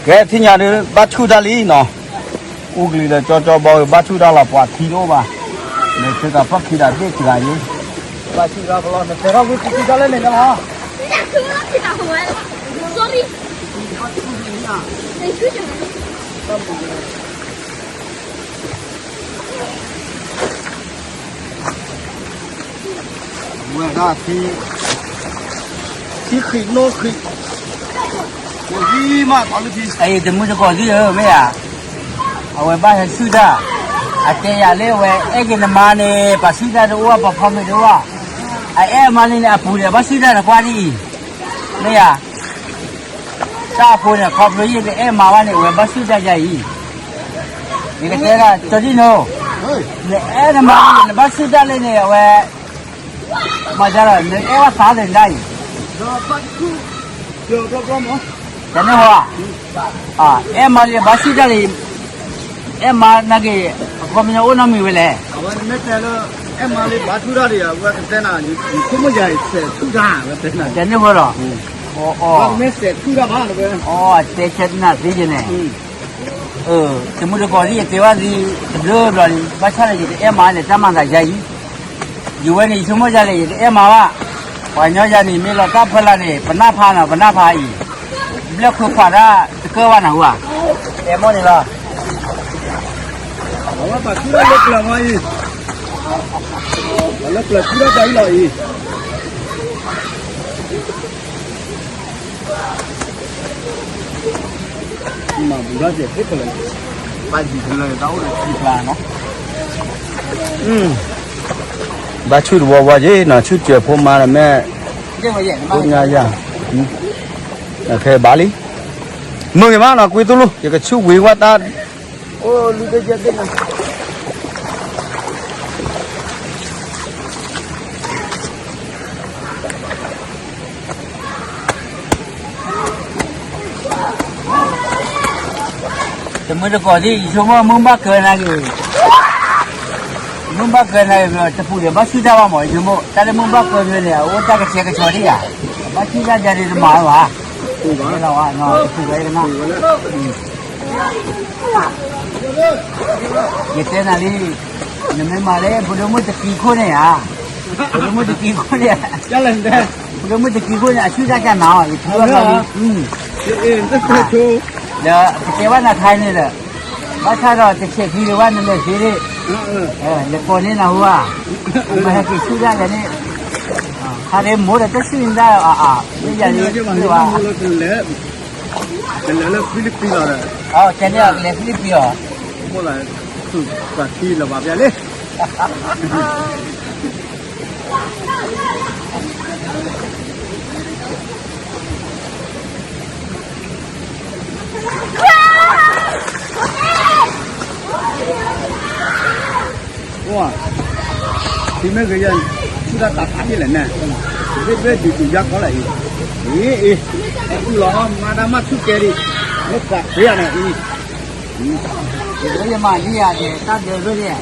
ကဲ ထံၣ်ညါဒုး ဘၣ်ဆူၣ်တၢ်လံနီၤ, အူကလံၤဒီးကၠီကၠီဘီဝဲ ဘၣ်ဆူၣ်တၢ်လီၤ ပှၤခံတအိၣ်ဘၣ်, နဆၢကဖီၣ်ခံဒီးဒ့ၣ်စှၤယံၤ, ဘၣ်ဆူၣ်တၢ်ဖလီၤ နတဲထီၣ်ဝံသံတၢ်လၢန့ၣ်လီၤ. ဝဲဒၣ် ထံဃံးနိဃံး, တမုၢ်တကိးသံၣ်ဧၢ မ့ၢ်ဧါ, အဝဲဘၣ်ဟဲဆူၣ်တၢ်, အတဲယၤလၢအဝဲအဲၣ်က့ၤနမါန့ၣ် ပှၤဆူၣ်တၢ်တအိၣ် ပှၤဖီမ့ၤတအိၣ်, အအဲၣ်မါန့ၣ်န့ၣ် အပူၤန့ၣ် အဘၣ်ဆူၣ်တၢ်နကွၢ်ဒ်အံၤ, မ့ၢ်ဧါ. တၢ်အဃိန့ၣ် ခီဖျိယတအဲၣ်မါဘၣ်န့ၣ် အဝဲဘၣ်ဆူၣ်တၢ်ယၤအံၤ, ယကတဲဒၣ် ကၠီဒံၣ်နိ, နအဲၣ်နမါန့ၣ် နဘၣ်ဆူၣ်တၢ်လၢန့ၣ် အဝဲ မၤဒ်ဒီး နအဲၣ်ဝဲသးလၢနဒၣ်အံၤ, တန့ၢ်ဟီ, အဲၣ်မါလၢဘၣ်ဆူၣ်တၢ်လံ, အဲၣ်မါနာ်က့ၤ အခီပညီအိၣ်နီတမံၤဝဲလဲၣ်, အဲၣ်မါလၢဘၣ်ဆူၣ်တၢ်လံ အဝဲကတဲနၤ, ယဆိကမိၣ်ယၤ စဲးဆူၣ်တၢ်ဝဲတဲနၤ, တန့ၢ်ဟီဒီး, မ့ၢ်စဲးဆူၣ်တၢ်ဘၣ်လၢဝဲ, တဲဆဲးနၤသ့ယဲန့ၣ် တမုၢ်တကိးဒ်ယတဲဘၣ်သံ တဘျုးဘျီလံ ဘၣ်ဆၣ်ဒီးယတအဲၣ်မါန့ၣ် တၢ်မၤသးယၤအံၤ, ယဝဲန့ၣ် ယဆိကမိၣ်ယၤလဲၣ် ယတအဲၣ်မါဘၣ်, ပှၤညီယၤန့ၣ် မ့ၢ်လီၤတၢ်ဖီလာ်န့ၣ် ပနၢ်ဖးနီၤ ပနၢ်ဖးအံၤ, ဘျဲၣ်ခွ့ခွးတၢ်တကၢၢ်ဘၣ်နၤဟူဧါ, တဲမိၢ်န့ၣ်လီၤ, အဝဲပာ်ဆူၣ်တၢ်လၢပျၢၤမါအံၤ, ပှၤလၢပျၢၤဆူၣ်တၢ်တၢ်အံၤလီၤအံၤ မၤဘူးဘၣ်စဲးဖိကလဲၣ်, ဘၣ်ဒံးကလၢၤတၢ်အိၣ်ဒီးခံကျါနီၤ, ဘၣ်ဆူၣ်တဝီဝီက့ၤနီၤ ဆူၣ်စၢၤဖိမါဒီးမ့ၢ်, ဖိညါယၤ, ခဲဘၣ်လံ, မုာ်ဂ့ၤမးနီၤ ကွံသူလူၤ ယကဆူၣ်ဝံၤဝဲတၢ်, အိၣ်လူၤတယဲၢ်သ့ၣ်နီၤ တမုၢ်တကိးသ့ၣ် ယဆိကမိၣ်မုၢ်ဘၣ်ကၢနၤက့ၤ, မုၢ်ဘၣ်ကၢနၤက့ၤ တပူၤဒီးဘၣ်ဆူၣ်တၢ်ဘၣ်မး ယဆိကမိၣ် တၢ်လၢမုၢ်ဘၣ်ကၢဖဲန့ၣ် အအိၣ်တၢ်ကဆှဲကဆှီဒ်ယၤ, ဘၣ်ဆူၣ်တၢ်ဒ်န့ၣ်တမၤဝဲဘၣ်, လီၤဝဲနီၤ တပူၤဝဲကနၣ်, ယတဲနၤလံ, နမ့ၢ်မၤလၢ ဖိဒိၣ်မုၣ်တကံခိၣ်န့ၣ်ဧါ, ဖိဒိၣ်မုၣ်တကံခိၣ်န့ၣ်, ဖိဒိၣ်မုၣ်တကံခိၣ်န့ၣ် အဆူၣ်တၢ်ကနၤအီၤ ယထံၣ်ဘၣ်လီၤလံ, ဒီးကတဲဘၣ်နၤခါန့ၣ်ဒီး, ဘၣ်ဆၣ်ဒီးတဆဲးခံဒံးဘၣ်နလဲၤသ့ဒၣ်, လဲၤကိးန့ၢ်နၤဟူဧါ, မဟဲက့ၤဆူၣ်ဒၣ်လဲၣ်န့ၣ်, ခါဒ်မိၢ်ဒီးတဆူၣ်န့ၣ်ဒၣ်အါအါ, မ့ၢ်ယၤန့ၣ်, ကလဲၤလၢဖံလံးပံးလီၤဒီး, ကဲန့ၣ်ကလဲၤဖံလံးပံးလီၤ, မိၢ်လၢ, သူၣ်သးခံလၢၤဘၣ်ဖဲလံ ထံမ့ၢ်ဂ့ၤယၤ, ဆူၣ်တၢ်တၢ်ဖးဒ်လဲၣ်န့ၣ်, ဘ့ၣ်ဘ့ၣ်ဒုးဒုးယါကီလၢအံၤ, အံၤအံၤ, အကူၣ်လီၤမၤတၢ်မၤဆူၣ်ကဲဒံး, မ့ၢ်သးဖ့ယၤန့ၣ်အံၤ, ယမၤဒ်ယၤဒ်တၢ်ဒၢးဖဲန့ၣ်,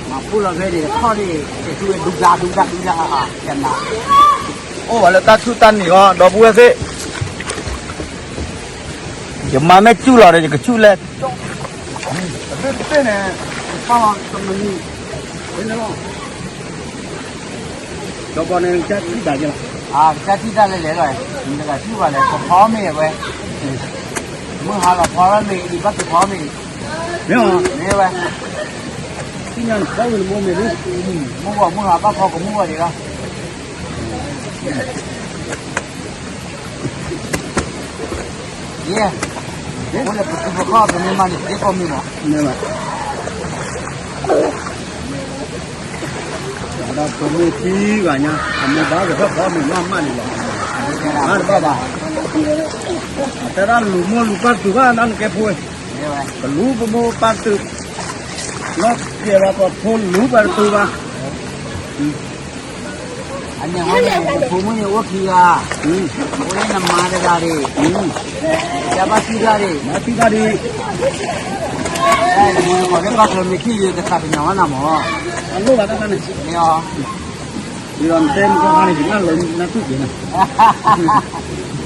မၤပူၣ်လီၤဖဲန့ၣ် ထီၣ်ဒ်, တဆူၣ်ဝဲဒုးဒါဒုးဒါဒုးဒါ, အိၣ်ဝဲလၢတၢ်ဆူၣ်တၢ်နံၤအီၤ ဒီပုၢ်ဝဲၢ်သ့ၣ် ယမၤမ့ၢ်စူၣ်လီၤဒီး ယကစူၣ်လဲၣ်, တဘ့ၣ်တဘ့ၣ်န့ၣ်, ကပာ်လီၤတမံၤ, ဒီးပှၤန့ၣ် ကစၢ်ထံၣ်တၢ်ကဲလီၤ, ကစၢ်ထံၣ်တၢ်လဲၤလဲၤလီၤ, နတဂၤထံၣ်ဘၣ်လဲၣ် ကဖီမ့ၢ်ဝဲ, မုၢ်ဟါလီၤဖီလီၤမ့ၢ်အံၤ ဘၣ်ကဖီမ့ၢ်အံၤ, မ့ၢ်ဝဲ, သ့ၣ်ညါနဖီဝံၤနမိၢ်မ့ၢ်ဒ်, မုၢ်ဂီၤမုၢ်ဟါဘၣ်ဖီကမုၢ်ဂီၤဒံးလီၤ ယဲ, အိၣ်လၢပသူပခီၣ် ပမ့ၢ်မၤန့ၣ် ပသ့ကိးမုၢ်မး, ဒီးပမ့ၢ်ထံဂၤညါ အမ့ၢ်ဘၣ်ကထီၣ်ဖီမ့ၢ်မးမးန့ၣ်လီၤ, အတဘၣ်ဘၣ်, အတဲဒၣ်လူၤမိၢ်လူၤပၢ်တုၤဘၣ် နကဲဖိဝဲ, ကလူၤပမိၢ်ပၢ်တုၤ, လီၤကဲၤလီၤပှၤဖိလူၤပှၤတတုၤဘၣ် အန့ၣ်အဃိန့ၣ် နဖိမုၣ်န့ၣ်အိၣ်ခံဂၤ, အိၣ်လၢနမါတဂၤဒံး, ယဘၣ်သံတၢ်ဒံး, ဘၣ်သံတၢ်ဒံး, တမ့ၢ်ကီၢ်လၢဘၣ်ကျၢၤမ့ၢ်ခံယကသးကညီၤဝဲနၤမး, အလိၣ်ဘၣ်တၢ်တၢ်န့ၣ်, မ့ၢ်အီၤ, ဒီးနတဲမ့ၢ်ကီၢ်ခါန့ၣ် ယနၢ်လၢနၢ်တူၢ်က့ၤနၤ,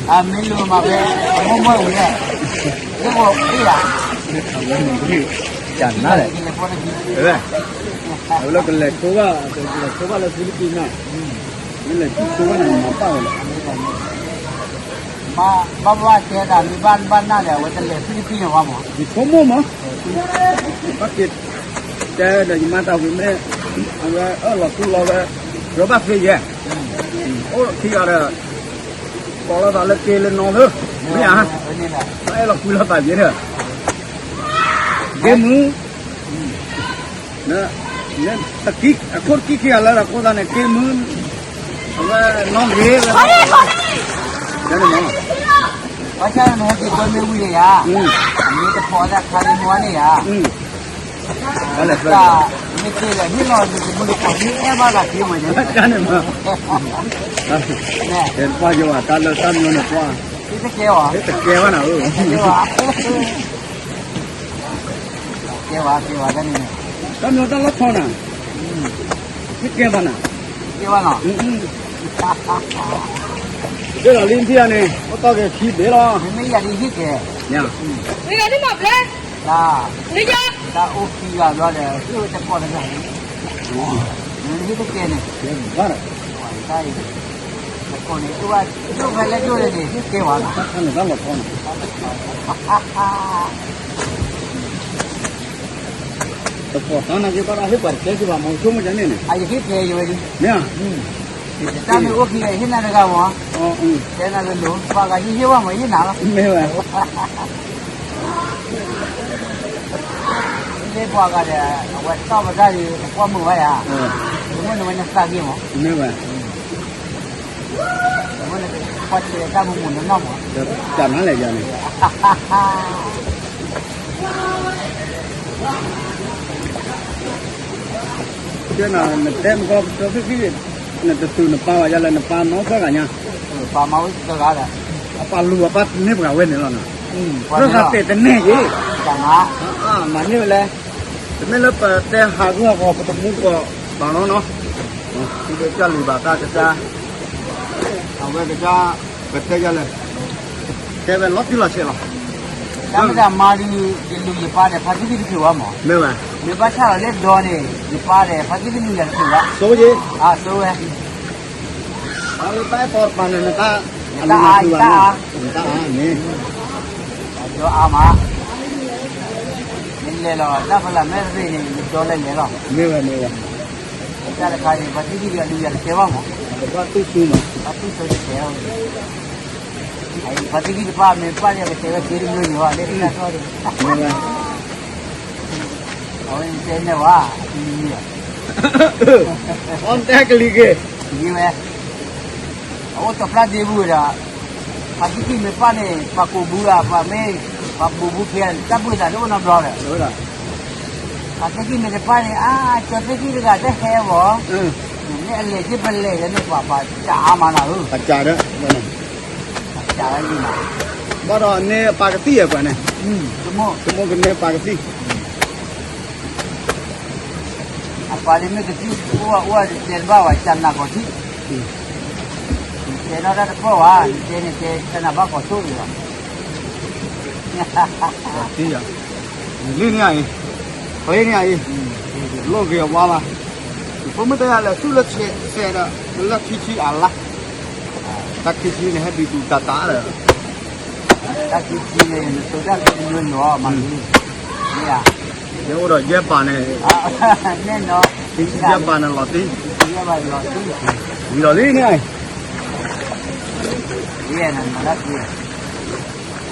အမ့ၢ်လိၣ်မးဖဲ, မိၢ်မိၢ်ဝံၤလဲၣ် ကဲဝဲ, အဝဲန့ၣ်ကနၣ်လဲၣ်, အဝဲလၢကလဲၤဆိဘၣ်, ကလဲၤဆိဘၣ်လၢဖံလံးပံးန့ၣ်, မ့ၢ်လဲၤဆိဘၣ်န့ၣ် မၤပာ်ဝဲလဲၣ်, ဘၣ်ဘၣ်တဲဒၣ် မ့ၢ်ဘၣ်ဘၣ်နၢ်ဒီး အဝဲတလဲၤဖံလံးပံးန့ၣ်ဝဲမး, ယဆိကမိၣ်မး, ဘၣ်က့ၤ တဲဒီးယမၤတၢ်ဝံၤမ့ၢ်, အဝဲအၢၣ်လီၤတူၢ်လီၤဝဲ, ရၢဘၣ်သ့ယဲၢ်, အိၣ်ခံဂၤဒီး, ကိးလိာ်သးလၢက့လၢနီၤသၢ, မ့ၢ်ဧါ, အဲၣ်လီၤကွံလိာ်သးယဲၢ်ဒီး, က့မုၢ်, အခိၣ်တကံၢ်ခံဂၤလၢဒီးကိးသးန့ၣ် က့မုၢ်, အဝဲနီၣ်ဂ့ၤလၢ, န့ၣ်မး, ဘၣ်ဆၣ်နဟဲက့ၤကွဲမ့ၢ်ဝံၤန့ၣ်ယါ, မ့ၢ်တဖိးသးခါလံမ့ၢ်န့ၣ်ယါ တၢ်, မ့ၢ်က့ၤဒီးဟ့ၣ်လီၤနမုၢ်နကိးမ့ၢ်အဲၣ်ဘၣ်သးက့မ့ၢ်န့ၣ်, တၢ်န့ၣ်မး, တၢ်လၢတၢ်မီန့ၣ်ပှၤ, ဟ့ၣ်တကဲဝဲ, ဟ့ၣ်တကဲဝဲနၤဧၢ, ကဲဝဲ, ကဲဝဲတၢ်န့ၣ်, တၢ်မီတၢ်လီၢ်ထီနၤ, ဟ့ၣ်ကဲဘၣ်နၤ, ကဲဝဲနီၤ, ကဲလီၤလံထံၣ်အန့ၣ် အိၣ်တီၢ်က့ၤခံဘ့ၣ်လီၤ, မ့မ့ၢ်ယၤဒ်ဟ့ၣ်ကဲ, တၢ်, တၢ်အိၣ်ခံဂၤဘျီဒီး ဟ့ၣ်ဝဲတကိးတဂၤန့ၣ်, ဟ့ၣ်တကဲန့ၣ်, တၢ်အံၤ, တကိးန့ၣ် အိၣ်ဝဲဒိၣ်ဖဲလဲၣ်ဒိၣ်လဲၣ်န့ၣ် ဟ့ၣ်ကဲဝဲလီၤ, တကိးတၢ်နာ်က့ဘၣ်ဒီး ဟ့ၣ်ပှၤတကဲက့ၤဘၣ်မ့ၢ်ဆိကမိၣ်ကန့ၣ်န့ၣ်, အယဟ့ၣ်ကဲယဝဲဒၣ်, မ့ၢ်ဧါ, တၢ်မ့ၢ်အိၣ်ခံဂၤဟ့ၣ်နၤတဂၤမ့ၢ်, တဲနၤလၢလိၤ ပှၤဂၤဟ့ၣ်ဟ့ၣ်ဝဲမ့ၢ်ဟ့ၣ်နၤလီၤ, မ့ၢ်ဝဲ မ့ၢ်ပှၤဂၤဒီး အဝဲတီၢ်ပတၢ်ဒီး ပကွၢ်မုာ်ဝဲယါ, မ့ၢ်နဝဲနသးဂ့ၤမး, မ့ၢ်ဝဲ, မ့ၢ်နကွၢ်ဆဲးတၢ်မုာ်မုာ်နီၢ်နီၢ်မး, တၢ်နာ်လဲၣ်ယါန့ၣ်, ကဲနၤ နတဲမကီကတၢၢ်ဖံဖံ, နတတုၤနပာ်ဘၣ်ယါလၢ နပာ်နီၢ်သၢဂၤညါ, ပာ်မၤဝဲတဂၤဒီး, အပာ်လူၤအပာ်န့ၢ်ပှၤဝဲန့ၣ်လီၤနီၤ, ရၢၢ်သးတဲာ်တန့ၢ်က့ၤ, မၤန့ၢ်ဝဲလဲၣ်, တမ့ၢ်လၢပတဲဟးဂီၢ်ဂီၢ် ပတမူကီးဘၣ်နီၤနီၤ, သုတကၢ်လံၤဘၣ်တၢ်ကစၢ်, အဝဲကစၢ်, ပတဲယါလဲၣ်, တဲဝဲလီၤတံၢ်လီၤဆဲးလီၤ, တၢ်မ့ၢ်တၢ်မၤဒ် ယလူၤယပာ်ဒီး ဖါတံၢ်တံၢ်တချုးဘၣ်မး, မ့ၢ်ဘၣ်, မ့ၢ်ဘၣ်ဆၣ်လီၤလၢဒီန့ၣ် ယပာ်ဒီး ဖါတံၢ်တံၢ်လူၤယၤတချုးဘၣ်, ဆိဝဲ, ဆိဝဲ အဝဲတၢ်အဲၣ်တီတပၤန့ၣ် နတၢ်, နတၢ်အါ, နတၢ်အါ, နတၢ်အါန့ၣ်, ဒီအါမး, နလဲၤလီၤ တၢ်ဖီလာ်မဲာ်သ့ၣ်န့ၣ် နဒီလၢလဲၤလီၤ, မ့ၢ်ဝဲ, မ့ၢ်ဝဲ, တၢ်တခါန့ၣ် ဖါတံၢ်တံၢ်ဒီးလူၤယၤတတဲဘၣ်မး, ဘၣ်တူၢ်သူမး, ဘၣ်တူၢ်သူတတဲ, ဖါတံၢ်တံၢ်တပာ်မ့ၢ်ပာ်လၢကတဲဝဲက့ၤတမံၤန့ၣ်ဘၣ် လၢတၢ်ထီၣ်ဒံး, မ့ၢ်ဝဲ အဝဲန့ၣ်တဲန့ၣ်ဝဲ, အီတဲကလံၤက့ၤ, ယံၤဝဲ, အအိၣ်တဖျါဒ့ဘူးဝဲဒီး, ဖါတံၢ်တံၢ်မ့ၢ်ပာ်န့ၣ် ပှၤကိးဘူးဧါ ပှၤမ့ၢ်, ပှၤဘူးဘူးဖဲ တၢ်ဘုၣ်သးတအိၣ်နီတဘျီဒီး, ဖါတံၢ်တံၢ်မ့ၢ်တပာ်န့ၣ် အါ ကၠီသ့ၣ်ခံတဂၤတဟဲဘၣ်, မ့ၢ်အလဲၤက့ၤပလဲၤဒီးန့ၣ် ပှၤပှၤစံးအါမးနၤဧၢ, ပစံးဒီး, ပစံးဝဲလံနၤ, ဘၣ်ဒီးန့ၢ်ပာ်ကသံၣ်ယဲၢ်ပှၤန့ၣ်, ဆိကမိၣ်ကန့ၢ်ပာ်ကသံၣ် အပှၤဒ်မ့ၢ်ကသံၣ်အိၣ်ဝဲအိၣ်ဝဲတတဲတဘၣ်ဝဲ ကနၣ်ကီၢ်ထံး, တဲနီၢ်တၢ်တဖျီၣ်ဝဲ နတဲန့ၣ်တဲ ကနၣ်ဘၣ်ကီၢ်ဆိၣ်ဂ့ၤလီၤ, လံန့ၣ်အံၤ, ကျ့န့ၣ်အံၤ, လိၣ်ဂ့ၤအဝါဘၣ်, ဖိမုၣ်တဲယၤလဲၤဆူလၢဆဲးဒီး လၢခံဆံအလါ, တၢ်ခံဆံန့ၣ် ဟဲဒုးဒုးတၢ်တၢ်ဒီး တၢ်ခံဆံန့ၣ် နသိးတၢ်ခံဆံညိညိမးလံ, မ့ၢ်ဧါ, ယအိၣ်ဒီးယဲၢ်ပာ်န့ၣ်, န့ၣ်နီၤ, ယဲၢ်ပာ်န့ၣ်လီၤတံၢ်, ယဲၢ်ပာ်န့ၣ်လီၤတံၢ်, ဝံၤလီၤလံန့ၣ်, ယဲၢ်န့ၣ်မၤတၢ်တံၢ်,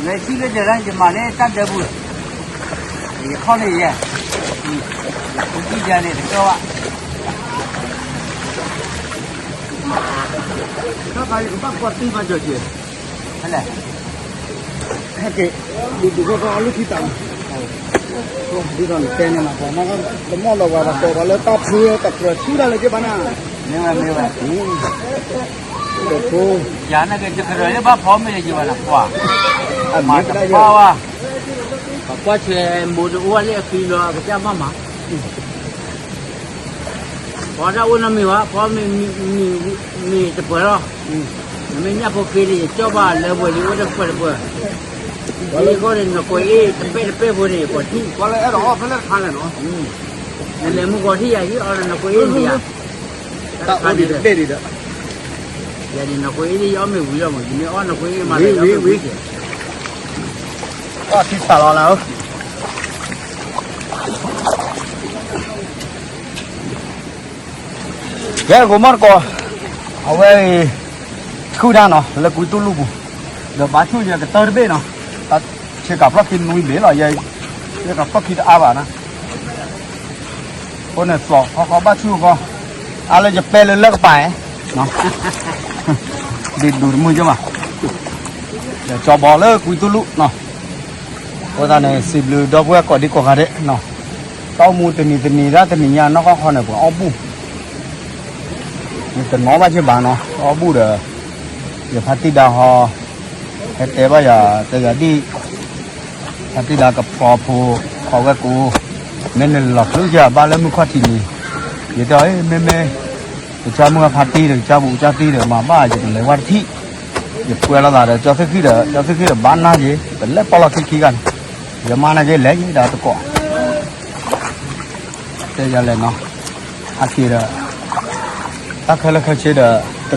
လဲၤဆံလၢဒၢးလၢယမၤလၢတၢ်ဒၢးပူၤ, ယခီၣ်န့ၣ်ယဲၢ်, ယခိၣ်ကံၢ်ယၤန့ၣ်တကၢဘၣ် တၢ်ခါအံၤကဘၣ်ကွၢ်တံၢ်မးကၠီက့ၤ, ဖဲလဲၣ်, ဟဲက့ၤ, ဒုးဒုးကီၢ်ကီၢ်အီၤလၢခံတၢ်, ဒ်သိးနတဲန့ၣ်နၤ ပှၤမ့ၢ်တမီၢ်လီၤဝဲ ပှၤကိးပှၤလၢတၢ်ဖုတကြၢးဆူတၢ်လၢက့ၤဘၣ်နၤ, မ့ၢ်ဝဲမ့ၢ်ဝဲ, ဒီးဖိ, ယၤန့ၣ်က့ၤတကြၢးလၢဘၣ်ဖီမ့ၢ်လၢယဝဲနၤ ပှၤ, မၤတဘၣ်ဝဲ, ပှၤကွၢ်ဆဲးမိၢ်တအိၣ်ဝဲလၢအဃံလီၤ အကစၢ်ဘၣ်မး ပှၤတၢ်အိၣ်နီတမံၤဘၣ်, ပှၤမ့ၢ်မ့ၢ်တပှဲၤလီၤ, နမ့ၢ်ညၣ်ဖိဃ့လံ ယကၠီၣ်ဘၣ်လၢပှဲၤလံ အိၣ်တပှဲၤတပှဲၤ, အဃိန့ၣ် နကွဲးအ့ၣ်တပဲၢ်တပဲၢ်ဖိန့ၣ် ပှၤထံၣ်, နလဲၤမူကီၢ်ထံၣ်ယၤဟံၣ်အီၤဒီး နကွဲးအ့ၣ်န့ၣ်ယၤ, တၢ်အိၣ်ဒံးတဘ့ၣ်ဒံးဒီး, ယၤန့ၣ် နကွဲးအ့ၣ်န့ၣ် ယအီၣ်မ့ၢ်ဝံၤလီၤမး, ယမ့ၢ်အီၣ်နကွဲးအ့ၣ်မးဒီး ယအီၣ်မ့ၢ်ဝံၤက့ၤ, အီၣ်ထံစးလီၤလၢ ကဲ ကိးမီၢ်တကိး, အဝဲအံၤ ဆူၣ်တၢ်နီၤ လၢကွံတူၢ်လူၢ်ပူၤ, ဒီးဘါဆူၣ်ယကတၢၢ်တဘ့ၣ်နီၤ, ဆ့ကၤဖျီၣ်ခံနွံဘ့ၣ်လီၤ, ယကဖျီၣ်ခံတအါဘၣ်နီၤ, အဃိန့ၣ် သီၣ်ခီဃီဘၣ်ဆူၣ်ဃီ, အါလၢယပဲလၢလၢကပၤ, ဒ်ဒူၣ်တမုၢ်ကဘၣ်, ဒီးကၠီဘီလၢကွံတူၢ်လူၢ်နီၤ, အဃိသတးန့ၣ် စံးဘျုးဒီပုၢ်ဝဲၢ်ကိးဒံကိးဂၤဒဲးနီၤ, တၢ်အိၣ်မူတနံၤတနံၤဒၣ်တနံၤညါနီၢ်ကီၢ်ခီန့ၣ် ပှၤအီၣ်ဘူၣ် ယတနီၤဘၣ်က့ၤဘၣ်နီၤ, အီၣ်ဘူၣ်ဒီး ယဖါတံၢ်ဒါဟီ, ဟဲတဲဘၣ်ယၤ တဲယၤဒ် ဖါတံၢ်ဒါကဖီဖိ ဖီဝဲကိး, မ့ၢ်နလီၤချုးယၤဘၣ်လၢမုၢ်ခီၣ်ထံးန့ၣ်, ယတဲအီၤ မ့မ့ၢ် ကစၢ်မုၢ်ဖါတံၢ်ဒီး ကစၢ်ပူၤကစၢ်တံၢ်ဒီး မၤဘၣ်ယကလဲၤဝဲတထံၣ်, ယကွဲးလိာ်သးဒီး ကၠီသ့ၣ်ဃံဒီး ကၠီသ့ၣ်ဃံဒီး ဘၣ်နၢ်က့ၤ ပလဲၤပီၢ်လီၤခံခံဂၤန့ၣ်, ယမါနာ်က့ၤလဲၤက့ၤဒီးတကိး တဲယၤလဲၣ်နီၤ, အက့ၤဒီး တၢ်ခဲလၢာ်ခဲဆ့ဒီး တ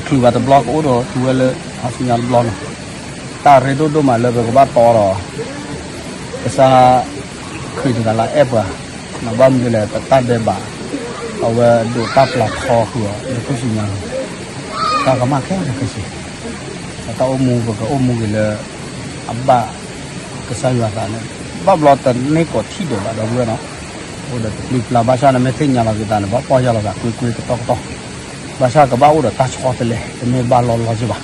ချုးဘၣ်တဘျီကအိၣ်ဒီးထူဝဲလၢ အဆူညါတဘျီနီၤ, တၢ်ရ့ဒိၣ်ဒိၣ်မးလၢပကဘၣ်တီဒီး ကစၢ်ခရံာ်တဂၤလၢအအဲၣ်ပှၤ, ဘၣ်မနုၤလဲၣ် ပတၢ်ဒဲးဘး အဝဲဒိးတၢ်ပျၢ်ထီဃုာ်အီၤ လၢထူၣ်စုညါန့ၣ်, တၢ်ကမၣ်ခဲလၢာ်ခဲဆ့ ပတၢ်အိၣ်မူပကအိၣ်မူက့ၤလၢ အဘၣ်ကစၢ်ယွၤသးန့ၣ်, ဘၣ်ဘျီတန့ၢ်ကီးထံၣ်ဒံးဘၣ်ဒီပုၢ်ဝဲၢ်နီၤ, အိၣ်ဒီးတပျံၤပျါဘၣ်ဆၣ်န့ၣ် မ့ၢ်သ့ၣ်ညါလီၤက့ၤသးန့ၣ် ဘၣ်ပီၢ်ယၢ်လီၤသးကွ့ကွ့ကတီၢ်ကတီၢ်, ဘၣ်ဆၣ်ကဘၣ်အိၣ်ဒီးတၢ်ဆီတလဲ တမ့ၢ်ဘၣ်လီၤလီၤက့ၤဘၣ်,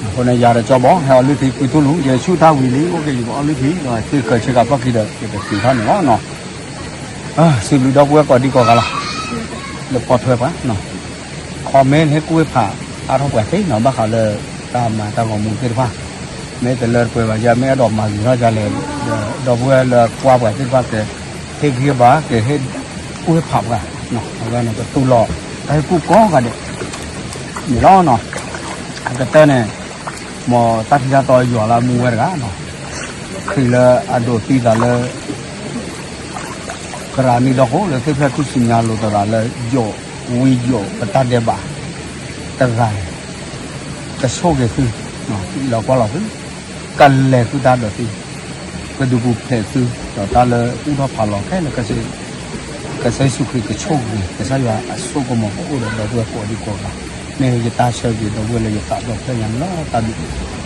အဃိန့ၣ် ယၤဒီးကၠီဘီ ဟဲအီၤလုၢ်ထံကွံတူၢ်လူၢ် ယဆူၣ်တၢ်ဝံၤလံ အိၣ်က့ၤယကအီၣ်လုၢ်ထံ ဒီးသုကဆ့ကၤဖျီၣ်ခံဒီး ယကသံၣ်ထီၣ်န့ၣ်လီၤနီၤ စံးဘျုးဒီပုၢ်ဝဲၢ်ကိးဒံကိးဂၤလီၤ, လၢပိာ်ထွဲပှၤ, ခီမ့ၢ် ဟ့ၣ်ကူၣ်ဟ့ၣ်ဖးအါထီၣ်ပှၤသ့နီၤ ဘၣ်ဃးလၢ တၢ်မၤတၢ်ဂီၤမူသ့ၣ်တဖၣ်, မ့ၢ်တလၢတပှဲၤဘၣ် ယမ့ၢ်အဲၣ်ဒိးမၤဂ့ၤထီၣ်ယၤလဲၣ်, ဒီပုၢ်ဝဲၢ်လၢကွၢ်ပှၤသ့ၣ်တဖၣ်က ဟ့ၣ်ဂံၢ်ဘါ ကဟ့ၣ်ကူၣ်ဟ့ၣ်ဖးပှၤ, အဝဲန့ၣ်ကတူၢ်လိာ် တၢ်ဟ့ၣ်ကူၣ်ကိးဂၤဒဲး န့ၣ်လီၤနီၤ, အကတၢၢ်န့ၣ် မ်တၢ်ထံတၢ်တီယွၤလၢအမူဝဲတဂၤနီၤ, ခရံာ်လၢအဒိးသံသးလၢ ကရၢနံၣ်ဒီခိၣ်လၢသ့ၣ်ဖျၢၣ်ထူၣ်စုညါလိာ်သးလၢ ယိာ်ဝံယိာ်ပတၢ်ဒဲးဘး တဂၤန့ၣ် ကဆိၣ်ဂ့ၤသု, လီၤကွၢ်လီၤသု, ကလဲၤသုတၢ်ဒီးသု, ကဒုးပူၤဖျဲးသု, ဒီးတၢ်လၢအုၣ်ထီၣ်ဖးလီၤခဲလၢာ် ကစၢ်ယ့ၣ်ၡူးခရံာ်ကဆိၣ်ဂ့ၤ, ကစၢ်ယွၤအစိကမီၤကအိၣ်ဒီးဒီပုၢ်ဝဲၢ်ကိးဒံကိးဂၤ, မ့ၢ်ယတၢ်ဆၢဂ့ၤဒီပုၢ်ဝဲၢ်လၢယသးဒီဖျၢၣ်ညါန့ၣ်လီၤ. တၢ်ဘျုး